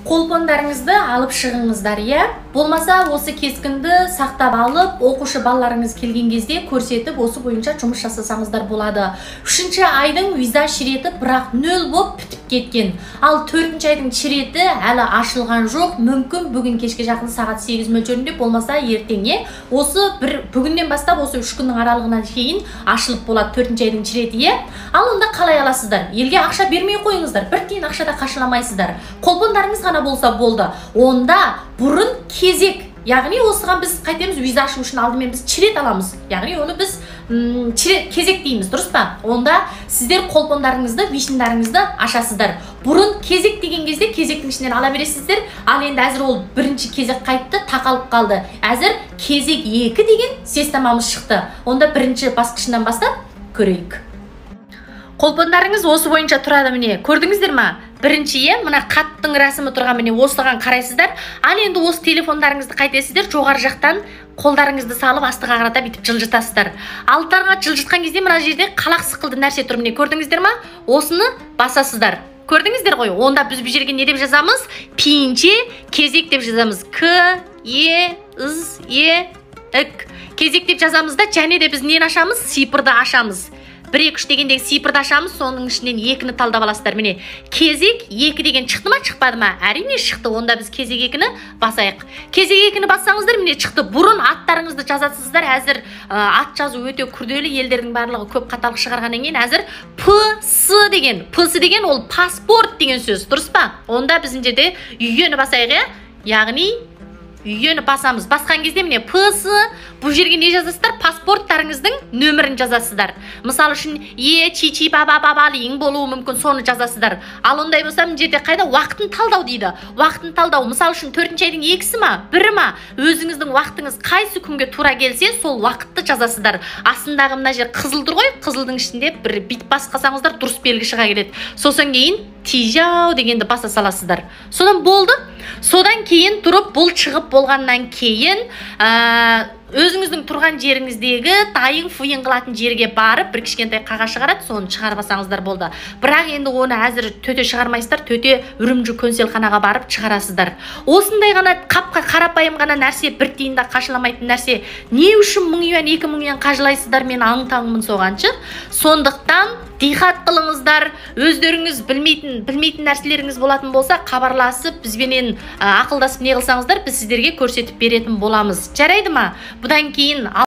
Қолпондарыңызды алып шығыңыздар, иә? Болмаса осы кескінді сақтап алып, оқушы балаларыңыз келген кезде көрсетіп, осы бойынша жұмыс жасасаңыздар болады. 3-ші айдың виза ширеті бірақ 0 боп бітіп кеткен. Ал 4-ші айдың ширеті әлі ашылған жоқ. Мүмкін бүгін кешке жақын сағат 8 мөлшерінде, болмаса ертеңе. Осы бір бүгіннен бастап осы 3 күннің аралығынан кейін ашылып болады 4-ші айдың ширеті, иә? Ал онда қалай аласыздар? Елге ақша бермей қойыңыздар. Бір тиын ақша да қашыламайсыздар. Қолпондарыңыз ғана болса болды. Онда бұрын кезек, яғни осыған біз қайтеміз, виза ашу үшін алдымен біз черет аламыз. Яғни оны біз кезек дейміз, дұрыс па? Онда сіздер қолпондарыңызды, вишндарыңызды ашасыздар. Бұрын кезек деген кезде кезектің ішінен ала бересіздер. Ал енді әзір ол бірінші кезек қайтты, тақалып қалды. Әзір кезек 2 деген системамыз шықты. Онда бірінші басқышынан бастап көрейік. Қолпондарыңыз осы бойынша тұрады, міне. Көрдіңіздер ма? Бірінші, мына қаттың рәсімі тұрған, міне, осыған қарайсыздар. Ал енді осы телефондарыңызды қайтесіздер, жоғары жақтан қолдарыңызды салып астыға қарата бүйтіп жылжытасыздар. Алдарыңа жылжытқан кезде мына жерде қалақ сықылды нәрсе тұр, міне, көрдіңіздер ма? Осыны басасыздар. Көрдіңіздер ғой? Онда біз бұл жерге не деп жазамыз? Пинче кезек деп жазамыз. К, Е, З, Е, К. Кезек деп жазамыз да, және де біз нені ашамыз? Сипырды ашамыз. 1, 2, 3 дегендегі сипырды ашамыз, соның ішінен 2-ні талдап аласыздар. Міне, кезек 2 деген шықты ма, шықпады ма? Әрине шықты. Онда біз кезек 2-ні басайық. Кезек 2-ні бассаңыздар, міне шықты. Бұрын аттарыңызды жазасыздар. Әзір ат жазу өте күрделі, елдердің барлығы көп қаталық шығарғаннан кейін әзір П, С деген, П, С деген ол паспорт деген сөз, дұрыс па? Онда біз мына жерде үйгені басайық, иә? Яғни үйгені басамыз. Басқан кезде міне П, С, бұл жерге не жазасыздар? Паспорттарыңыздың нөмірін жазасыздар. Мысалы үшін Е, Чи, Чи, Ба, Ба, Ба, Ба, Лин болуы мүмкін, соны жазасыздар. Ал ондай болса мына жерде қайда уақытын талдау дейді. Уақытын талдау, мысалы үшін 4-ші айдың 2-сі ма, 1-і ма? Өзіңіздің уақытыңыз қайсы күнге тура келсе, сол уақытты жазасыздар. Астындағы мына жер қызыл тұр ғой, қызылдың ішінде бір бит басқасаңыздар дұрыс белгі шыға келеді. Сосын кейін тижау дегенді баса саласыздар. Содан болды. Содан кейін тұрып бұл шығып болғаннан кейін, өзіңіздің тұрған жеріңіздегі дайын фиын қылатын жерге барып бір кішкентай қағаз шығарады, соны шығарып алсаңыздар болды. Бірақ енді оны әзір төте шығармайсыздар, төте Үрімжі консулханаға барып шығарасыздар. Осындай ғана қапқа қарапайым ғана нәрсе, бір тиын да қашыламайтын нәрсе. Не үшін 1000 юань, 2000 юань қажылайсыздар, мен аң-таңмын соғаншы. Сондықтан диқат қылыңыздар, өздеріңіз білмейтін нәрселеріңіз болатын болса, хабарласып, бізбенен ақылдасып не қылсаңыздар, біз сіздерге көрсетіп беретін боламыз. Жарайды ма? Бұдан кейін